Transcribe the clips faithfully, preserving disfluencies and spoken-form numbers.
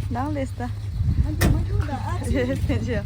ནང་ལས་ད། ཨ་འདི་མ་ཐུག་ད་ཨ་ཙི། ཐེངས་ཆེ།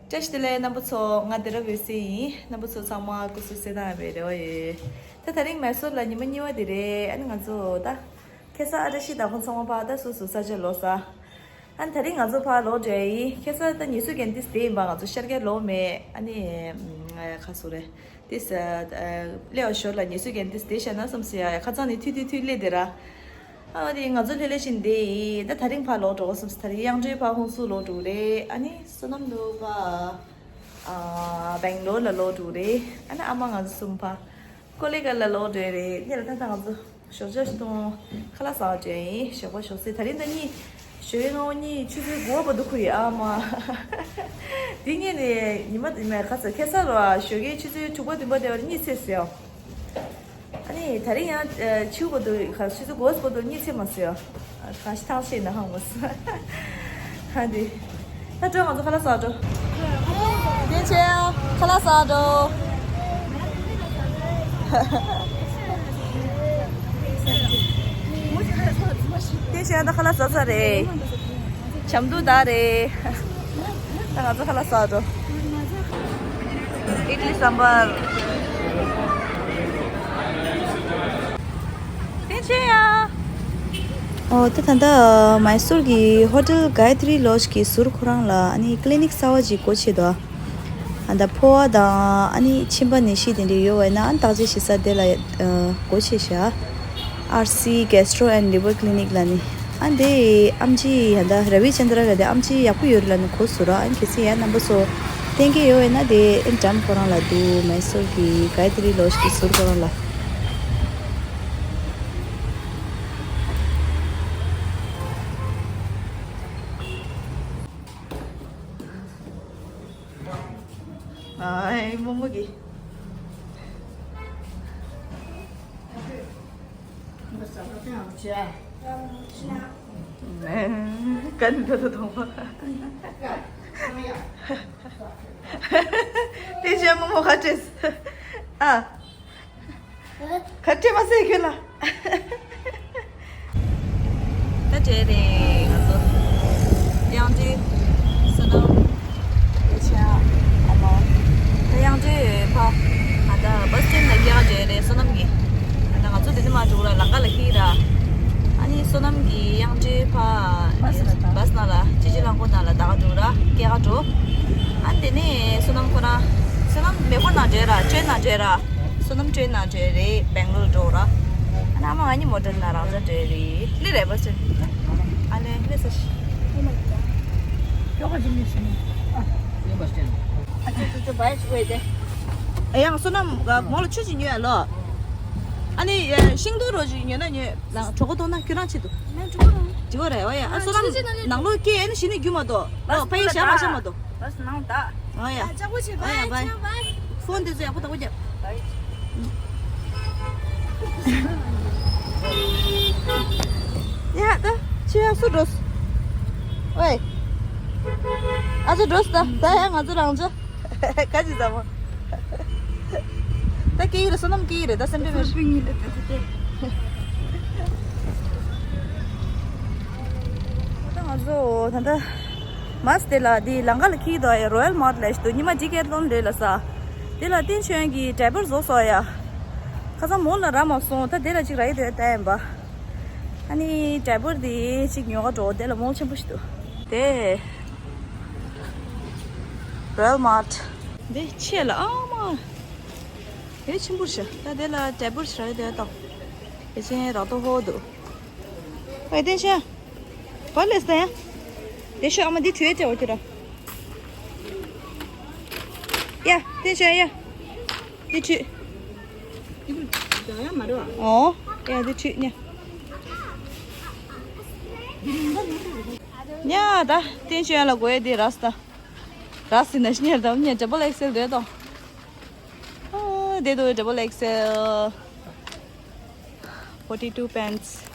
བཀྲ་ཤིས་བདེ་ལེགས་རྣམ་པ་ཚོ། ང་དེ་ར་བོད་སྲས་ཡིན། རྣམ་པ་ཚོ་ཚང་མ་སྐུ་གཟུགས་གསལ་ཐང་ཡོད་པའི་རེ་བ་ཡོད། ད་དེ་རིང་མེ་སོར་ལ་ཉི་མ་གཉིས་པ་དེ་རེད། ཨ་ནི་ང་ཚོ་ད་ཁ་སང་ཨ་བཀྲ་ཤིས་དང་ཁོང་ཚང་མ་ཕར་ད་སོ་སོ་ས་ཆ་ལོག་ས། ཨ་ནི་དེ་རིང་ང་ཚོ་ཕར་ལོག་འགྲོ་ཡ་ཡིན། ཁ་སང་ད་ཉི་ཟུར་གན་ཏིས་དེ་ཡིན་པ། ང་ཚོ་ཤར་རྒྱག་ལོག་མེད། ཨ་ནི་ཁ་སོ་རེད། ཏིས་སླེབས་པ་ཞོར་ལ་ཉི་ཟུར་གན་ཏིས་དེ་བཤད་ན་བསམ་སོང་ཡ། ཁ་སང་ནས་ཐུག་ཐུག་ཐུག་སླེབས་དེ་ར། ཨ་དེ་ང་ཚོ་ལྷོད་ལྷོད་བཞིན་བསྡད་ཡིན། ད་དེ་རིང་ཕར་ལོག་འགྲོ་དགོས་བསམ་སོང་། དེ་རིང་དབྱངས་སྒྲོན་ཕར་ཧུན་སུར་ལོག་འགྲོ་རེད། ཨ་ནི་བསོད་ནམས་ནུ་ཕར་ཨ་སྦེང་ལོར་ལ་ལོག་འགྲོ་རེད། ཨ་ནི་ཨ་མ་ང་ཚོ་གསུམ་ཕར་ཀོ་ལི་གྷལ་ལ་ལོག་འགྲོ་རེད། དེ་ལ་ད་ལྟ་ང་ཚོ་ཞོགས་ཇ་ཞིག་འཐུང་ཁ་ལག་ཟ་འགྲོ་ཡིན། ཞོགས་པ་ཞོགས་སེ་དེ་རིང་ད་གཉིད། ཞོགས་ཀའི་སྔ་པོ་གཉིད་ཆུ་ཚོད་དགུ་པ་བར་དུ་ཁུག་ཡོད། ཨ་མ། དེ་གཉིད་ནི་ཉི་མ་མེད་ཁ་ཚ་ཁ་སང་ར་ཞོགས་ཀའི་ཆུ་ཚོད་དྲུག་པ་བདུན་པ་དེ་བར་གཉིད་སད་སོང་ཡ། ཨ་ནི་དེ་རིང་ཡང་ཨ་ཆུ་བར་དུ་ཁ་ཆུ་ཚོད་དགུ་པ་བར་དུ་གཉིད་སད་མ་སོང་ཡ། ཨ་གང་ཞིག་ཐང་ཆད་ན་ཧང་མ་སོང་། ཨ་འདི། ད་འགྲོ། ང་ཚོ་ཁ་ལག་ཟ་འགྲོ། བསྟན་ཆེན། ཁ་ལག་ཟ་འགྲོ། བསྟན་ཆེན་ད་ཁ་ལག་ཟ་ཚར་རེད། བྱམས་སྡུག་ད་རེད། ད་ང་ཚོ་ཁ་ལག་ཟ་འགྲོ། ཨིཌ་ལི་སམ་བར། བསྟན་ཆེན་ཡ། ཨོ་ད་ད་ལྟ་མའི་སོར་གྱི་ཧོ་ཊེལ་ག་ཡ་ཏྲི་ལོཇ་གི་ཟུར་ཁོ་རང་ལ་ཨ་ནི་ཀི་ལི་ནིག་གསར་པ་ཅིག་སྒོ་ཕྱེ་འདུག་ཨ་ད་ཕོ་བ་དང་ཨ་ནི་མཆིན་པ་ནད་གཞི་དེ་འདྲ་ཡོད་པ་ཡིན་ན་ཨ་ནི་བརྟག་དཔྱད་བྱེད་ས་དེ་ལ་ཨ་སྒོ་ཕྱེ་བཞག་ཨར་སི་Gastro and Liver Clinic ལ་ནི། ཨ་འདི་ཨེམ་ཆི་ཡ་ད་ར་བི་ཅན་དྲ་ར་དེ་ཨེམ་ཆི་ཡག་པོ་ཡོད་རེད་ལ་ནི་གོ་སོང་ར། ཨ་ནི་གལ་སྲིད་ཡ་རྣམ་པ་ཚོ་བསྟེན་གྱི་ཡོད་པ་ཡིན་ན་དེ་ཨེ་འགྲམ་ཁོ་རང་ལ་འདུག་མའི་སོར་གྱི་ག་ཡ་ཏྲི་ལོཇ་གི་ཟུར་ཁོ་རང་ལ། ཨའི་རྨོ་མོ་གི། ཀན་ད་ད་དོང་བ། དེ་བཞིན་རྨོ་མོ་ཁ་བྲེས། ཨ། ག་བྲེས་མ་ཟེར་ཁྱོད་ལ། ད་བྲེས་རེད་ང་ཚོ། དབྱངས་སྒྲོན། བསོད་ནམས། ཨེ་ཆ། ཨ་མ། ད་དབྱངས་སྒྲོན་ཕ། ཨ་ད་བྷ་སི་སི་ཊེན་ལ་སྐྱེལ་ག་བྲེས་རེད་བསོད་ནམས་ཀྱིས། ཨ་ད་ང་ཚོ་དེ་ནས་མར་འགྲོ་ལ་ལམ་ཁ་ལ་འཁྱེར་ར། ཨ་ནི་བསོད་ནམས་ཀྱིས་དབྱངས་སྒྲོན་ཕ། བྷ་སི་ལ་ད། བྷ་སི་ནང་ལ་སྤྱི་སྤྱོད་རླངས་འཁོར་ནང་ལ་ད་ག་འགྲོ་ར་སྐྱེལ་ག་འགྲོ། ཨ་ནི་དེ་ནས་བསོད་ནམས་ཁོ་རང་། བསོད་ནམས་མེ་འཁོར་ནང་བྲོས་ར་ཊེན་ནང་བྲོས་ར། བསོད་ནམས་ཊེན་ནང་བྲོས་རེད་སྦེང་ལོར་འགྲོ་ར། ཨ་ནི་ཨ་མ་ང་གཉིས་མོ་ཊ་ནང་རང་འཇགས་བྲོས་རེད་ལི་རེད་བྷ་སི་ཊེན། ཨ་ལེ་ལེ་ས་ཤི། ཨ་ཅོ་ཅོ་ཅོ་བྷའི་ཅིག་ཝེ་ཏེ། ཨ་ཡང་བསོད་ནམས་ག་མོ་ལ་ཆུ་ཅིག་ཉོས་ཨ་ལོ། ཨ་ནི་ཤིང་ཏོག་རོ་ཅིག་ཉོས་ན་ཉོས་ལ་གྲོད་ཁོག་ལྟོགས་ན་ཁྱོད་རང་ཆེད་དུ། ང་གྲོད་ཁོག་ལྟོགས། འཇིགས་པ་རེད་བ་ཡ། ཨ་བསོད་ནམས་ནང་ལོགས་སྐྱེས་ཨ་ནི་གཞི་ནས་རྒྱུ་མ་གཏོགས་ལོ་ཕ་ཡི་ཞག་མ་ཤ་མ་གཏོགས། བྷ་སི་ནང་ད། ཨོ་ཡ། ཨ་ཅག་པོ་ཆེ། ཨོ་ཡ་བྷའི། བྷའི། ཕོན་དེ་ཚོ་ཡག་པོ་བདག་པོ་རྒྱབ། ཡ་ད་ཆེ་ཡ་སུ་འགྲོ། ཨོའི། ཨ་ཅག་འགྲོ་སི་ད་ད་ཡ་ང་ཚོ་རང་ཅག་ག་ཅི་ཟ་མོ། ད་སྐྱེ་ཡི་རེད་བསོད་ནམས་སྐྱེ་ཡི་རེད་ད་སེམས་པའི་མེར། སྤུན་གཉིས་ལ་ད་ད་ད། ད་ང་ཚོ་ད་ལྟ་མ་སི་དེ་ལ་འདི་ལམ་ཁ་ལ་འཁྱེར་འདུག་ཨེ་རོ་ཡལ་མར་ཊི་ལ་ཞིག་འདུག་ཉི་མ་འདི་ཀེ་ཐི་ལོན་རེད་ལ་ས། དེ་ལ་བསྟན་ཆོས་ཀྱི་ཌའི་པར་བཟོ་སོང་ཡ། ཁ་སང་མོ་ལ་རག་མ་སོང་ད་དེ་ལ་ཅིག་རག་གི་འདུག་ཨེ་ལྟ་ཡིན་པ། ཨ་ནི་ཌའི་པར་འདི་ཅིག་ཉོ་ག་འགྲོ་དེ་ལ་མོལ་ཆེན་པོ་ཞིག་འདུག་དེ་རོ་ཡལ་མར་ཊི། འདི་ཆེ་ལ་ཨ་མ། དེ་ཆེན་པོ་ཞིག་ད་དེ་ལ་ཌའི་པར་ཞིག་རག་གི་འདུག་ཨེ་ད། དེ་ཆེན་རག་ཏོ་ཧོ་འདུག་ཨེ་བསྟན་ཆོས། བ་ལེས་ད་ཡ། དེ་ཤོ་ཨ་མ་འདི་ཁྲུས་ཡ་བྱ་བ་ཁྱོད་ར། ཡ་བསྟན་ཆོས་ཡ། འདི་ཁྲུས། འདི་ཁྲུས་ཡ་མ་རེད་བ། ཨོ། ཡ་འདི་ཁྲུས་ཉ། ཉ་ད་བསྟན་ཆོས་ཡ་ལ་དགོས་ཡ་འདི་རས་ད། རས་ཟིན་ན་ཤི་ཉར་ད་ཉ་ཌབ་བལ་ཨེག་སེལ་རེད་དོ། ཨོ་འདི་དུ་ཌབ་བལ་ཨེག་སེལ། forty two pants།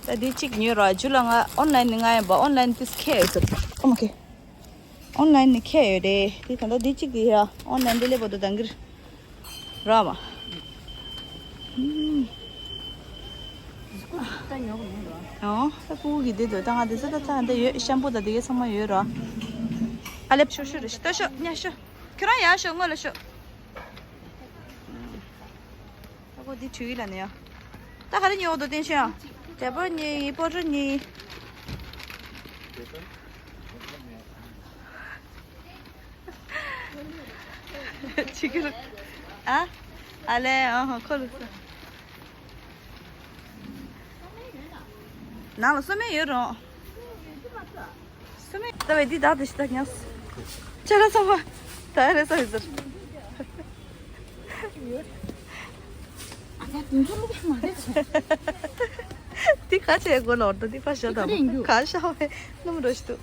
ད་འདི་གཅིག་ཉོས་ར་ཇུ་ལ་ང་ཨོན་ལན་ནི་ང་ཡིན་པ་ཨོན་ལན་ཏིས་ཁེ་ཟེར། ཨོ་མ་ཁེ། ཨོན་ལན་ནས་ཁྱེར་ཡོད་རེད། དེ་ད་ལྟ་འདི་གཅིག་དེ་ཡ་ཨོན་ལན་འདི་སླེབས་པ་དུ་དང་གིར་ར་མ། ཨུམ། ཨོ་ད་ཕྲུ་གུ་གི་འདི་དུ་ད་ང་འདི་ཚོ་ད་ཚ་འདི་ཡོད། ཤམ་པུ་དང་འདི་གའི་ཚང་མ་ཡོད་ར། ཨ་ལེབ་ཤོ་ཤོ་རེ་ཤི་ད་ཤོ་ཉ་ཤོ། ཁྱོད་རང་ཡར་ཤོག་སྔོན་ལ་ཤོག་ཨ་ཁོ་འདི་བྲིས་ལ་ནི་ཡ། ད་ག་རེ་ཉོ་འདུག་བསྟན་ཤོག་ཨ། ཌེ་པར་ཉོས་ཡིན། པོ་ཊར་ཉོས་ཡིན། ཆི་ཀི་ར། ཨ། ཨ་ལེ་ཨ་ཧ་ཁོ་ལ་ས། ནང་ལ་སོ་མེ་ཡོད་རུང་། སུ་མེད་ལྟ་བའི་འདི་བདག་ཏུ་ཞིག་ད་ཉག་ཅ་ལག་ཚང་མ་ད་རེ་ས་ཡོད་ཟེར། འདི་ག་བྱས་དགོས་ལོར་དུ་འདི་ཕ་ཤ་དང་ག་ཤ་བའི་སྣུམ་རོ་ཞིག་ཏུ།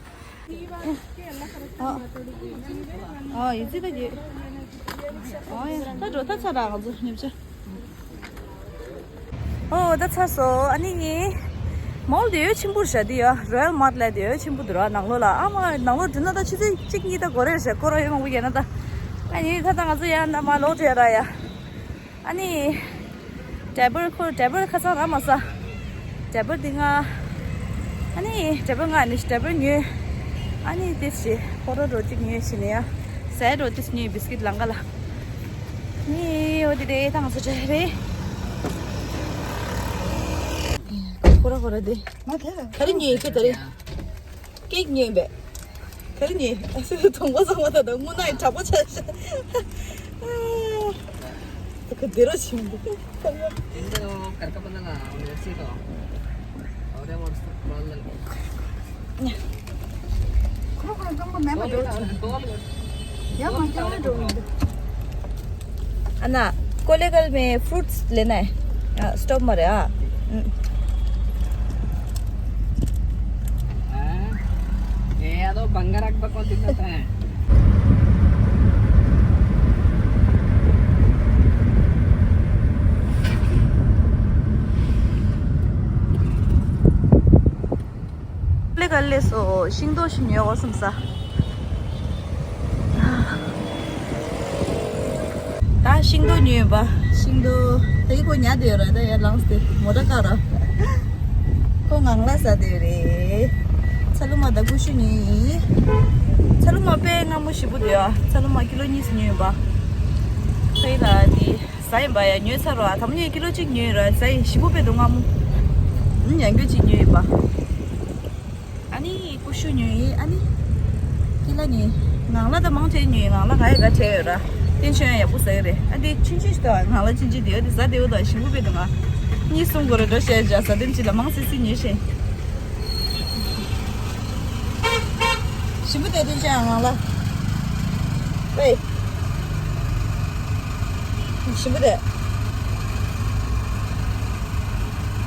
ཨ་ཡི་ཙི་ད་གི། ཨ་ཡ་ད་འགྲོ་ད་ཚ་ར་ང་ཚོ་ཉིབ་ཆ། ཨོ་ད་ཚར་སོང་། ཨ་ནི་ངས་མོལ་དེ་ཡོད་ཆེན་པོ་རེད་ཤག་འདི་ཡ་རོ་ཡལ་མར་ལ་དེ་ཡོད་ཆེན་པོ་འདུག་ར། ནང་ལོགས་ལ་ཨ་མ་ནང་ལོགས་འགྲོ་ན་ད་ཆུ་ཚོད་གཅིག་གཉིས་ད་འགོར་རེད་ཤག་སྐོར་ར་ཡོད་མང་པོ་ཡོད་ན་ད། ཨ་ནི་ད་ད་ང་ཚོ་ཡ་ད་མ་ལོག་བྲལ་ར་ཡ། ཨ་ནི་ཌེ་པར་ཁོ་ཌེ་པར་ཁ་སང་ར་མ་ཟ། ཌེ་པར་འདི་ང་། ཨ་ནི་ཌེ་པར་ང་ནི་ཌེ་པར་ཉོས། ཨ་ནི་ཏིས་ཞེ་ཕོ་རོ་རོ་གཅིག་ཉོས་ཞེ་ནས་ཡ། ཟས་རོ་ཏིས་ཉོས་བིས་ཀིད་ལང་ཀ་ལ། ནི་འོ་དེ་རེད། ད་ང་ཚོ་འདྲ་རེད། ཁོ་ར་ཁོ་ར་དེ། མ་དེ་ག་རེ་ཉོས་ཁྱོད་ད་རེད། ཀེག་ཉོས་པས། ག་རེ་ཉོས། ཨ་སི་དུང་པོ་ཚང་མ་ད་ད་དངུལ་ནག་གི་དྲག་པོ་ཆགས་ཤག་ད་ག་དེ་རོ་ཆེན་པོ། ཨ་ན། कोलेगल में फ्रूट्स लेना है। हाँ, स्टॉप मारे, हाँ। हम्म। हाँ, ये यादव बंगारक बकवास दिखाता है। ཀོ་ལེ་གལ་ལས་སོ་ཤིང་ཏོག་ཞིག་ཉོས་འོ་སམ་ས། ད་ཤིང་ཏོག་ཉོས་པ། ཤིང་ཏོག་ད་ཡི་ཁོ་ཉལ་དེ་ཡོད་ར། ད་ཡར་ལངས་ཏེ་མོ་ཊ་བཀག་ར། ཁོ་ངང་ལ་ཟ་དེ་རེད། ཚ་ལུ་མ་ད་ཀུ་ཤུ་ཉོས་ཡིན། ཚ་ལུ་མ་དཔེ་མངར་མོ་ཞེ་པོ་འདུག་ཨ། ཚ་ལུ་མ་ཀི་ལོ་གཉིས་སུ་ཉོས་པ། ཕ་ཡི་ལ་དེ། ཟ་ཡིན་པ་ཡ་ཉོས་ཚར་བ། དམ་ཉོས་ཀི་ལོ་གཅིག་ཉོས་ར། ཟ་ཡིན་ཞིམ་པོ་དཔེ་འདུག་མངར་མོ། ཨུམ་ཡང་སྐྱོ་གཅིག་ཉོས་ཡིན་པ། ཨ་ནི་ཀུ་ཤུ་ཉོས་ཡིན། ཨ་ནི་ཀི་ལ་ཉོས། ངང་ལ་ད་མང་ཆེ་ཉོས། ངང་ལ་ག་ཡི་ག་བྲལ་ཡོད་ར། ཏན་ཆོན་ཡག་པོ་ཟ་ཡི་རེད། ཨ་འདི་ཆུན་ཆུན་ཞིག་ད་ངང་ལ་ཆུན་ཆུན་དེ་ཡོད་དེ་ཟ་དེ་འོ་ད་ཞིམ་པོ་དཔེ་འདུག་ང་གཉིས་གསུམ་གོ་ར་འགྲོ་བཤད་བྱ་ཟ་དེམ་ཅིག་ལ་མང་སི་སི་ཉོས་ཤེས། ཞིམ་པོ་དེ་དེ་ཅང་ངང་ལ། ཝེ། ཞིམ་པོ་དེ།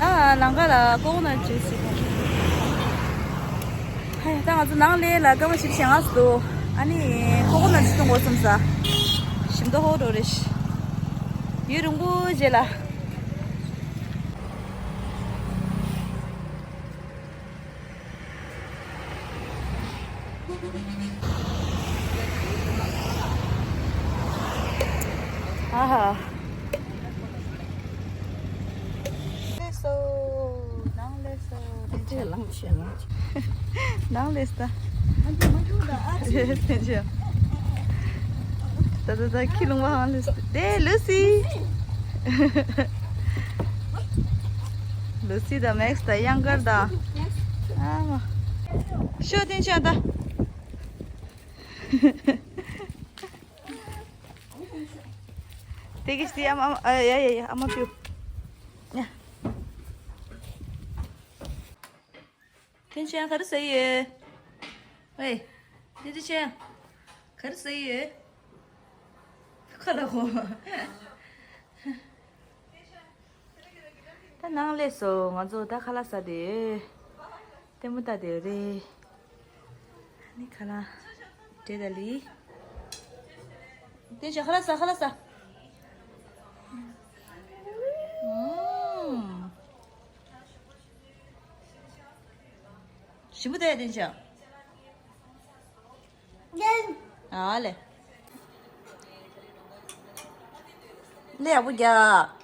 ཨ་ལང་ཀ་ལ་ཀོ་ཀོ་ནཊ་ཇུས་ཞིག་ཧེ། ད་ང་ཚོ་ནང་ལས་ལ་སྐར་མ་བཞི་བཅུ་ཞེ་ལྔ་ཙམ་འདུག་ཨ་ནི་ཀོ་ཀོ་ནཊ་ཅུས་འཐུང་དགོས་བསམ་ས། ཞིམ་མདོག་ཧོ་འགྲོ་རེད། ཡུན་རིང་པོ་རྗེས་ལ། ཨ་ཧ། ལས་སོ། ནང་ལས་སོ། ལངས་ཤེས་ལངས་ཤེས། ནང་ལས་སོ། ད་ད་ད་ཁྱི་ལུང་བ་ཧང་ལས་སོ། དེ་ལུ་སི། ལུ་སི་དང་མེག་སི་དང་གཡང་དཀར་དང་། ཨ་མ། ཤོ་ཏིན་ཤ་ད། དེ་གི་སི་ཨ་མ་ཨ་ཡ་ཡ་ཡ་ཨ་མ་པིའུ། ཡ། ཏིན་ཤ་ག་རེ་ཟ་ཡི་ཡོད། ཝེ། ཏིན་ཤ་ག་རེ་ཟ་ཡི་ཡོད། ཁ་ལ་ཧོ། ད་ནང་སླེབས་སོང་། ང་ཚོ་ད་ཁ་ལག་ཟ་དེ་ཡོད། ལྟད་མོ་ལྟ་དེ་ཡོད་རེད། ཨ་ནི་ཁ་ལག་འབྲས་དང་ལི། དེ་བཞིན་ཁ་ལག་ཟ། ཁ་ལག་ཟ། ཨུམ། ཞིམ་པོ་དེ་དེ་བཞིན། ཨ་ལེ། ལས་ཡག་པོ་རྒྱག